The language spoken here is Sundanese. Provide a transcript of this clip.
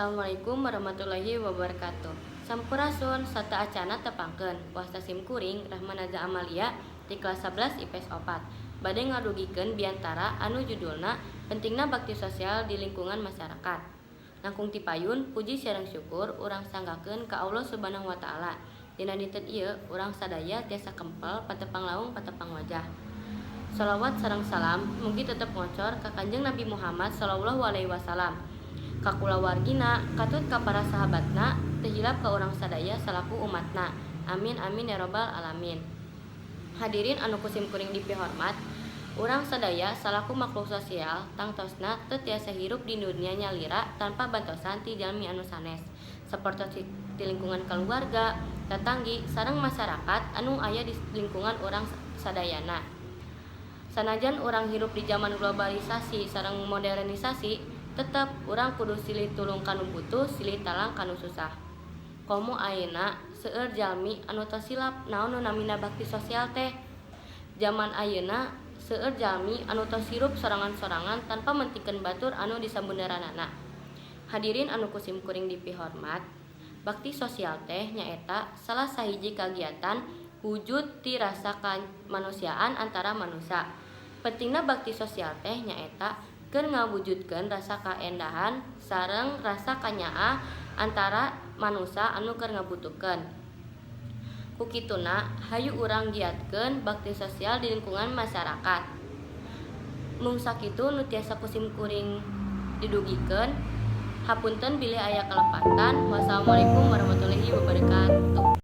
Assalamualaikum warahmatullahi wabarakatuh. Sampurasun, sateuacanna tepangkeun. Wasta sim kuring Rahma Naza Amalia ti kelas 11 IPS 4. Bade ngadugikeun biantara anu judulna Pentingna Bakti Sosial di Lingkungan Masyarakat. Langkung ti payun, puji sareng syukur urang sanggakeun ka Allah Subhanahu wa Taala. Dina dinten ieu urang sadaya tiasa kempel patepang laung patepang wajah. Shalawat sareng salam mugi tetep ngocor ka Kanjeng Nabi Muhammad sallallahu alaihi wasallam, ka kulawargina, katut ka para sahabatna, teu hilap ka urang sadaya salaku umatna. Amin amin ya robbal alamin. Hadirin anu ku sim kuring dipihormat, urang sadaya salaku makhluk sosial tangtosna teu tiasa hirup di dunia nyalira tanpa bantosan ti jalmi anu sanes. Sapertos ti lingkungan kaluarga, tatanggi, sareng masyarakat anu aya di lingkungan urang sadayana. Sanajan urang hirup di jaman globalisasi sareng modernisasi, tetep urang kudu silih tulung ka nu butuh, silih talang ka nu susah. Komo ayeuna seueur jalmi anu tos hilap naon nu namina bakti sosial teh. Jaman ayeuna seueur jalmi anu tos hirup sorangan-sorangan tanpa mentingkeun batur anu di sabunderanana. Hadirin anu ku sim kuring dipihormat, bakti sosial teh nyaeta salah sahiji kagiatan wujud ti rasa kamanusiaan antara manusa. Pentingna bakti sosial teh nyaeta keur ngawujudkeun rasa kaendahan sareng rasa kanyaah antara manusa anu keur ngabutuhkeun. Ku kituna hayu urang giatkeun bakti sosial di lingkungan masyarakat. Mung sakitu nu tiasa ku sim kuring didugikeun. Hapunten bilih aya kalepatan. Wassalamualaikum warahmatullahi wabarakatuh.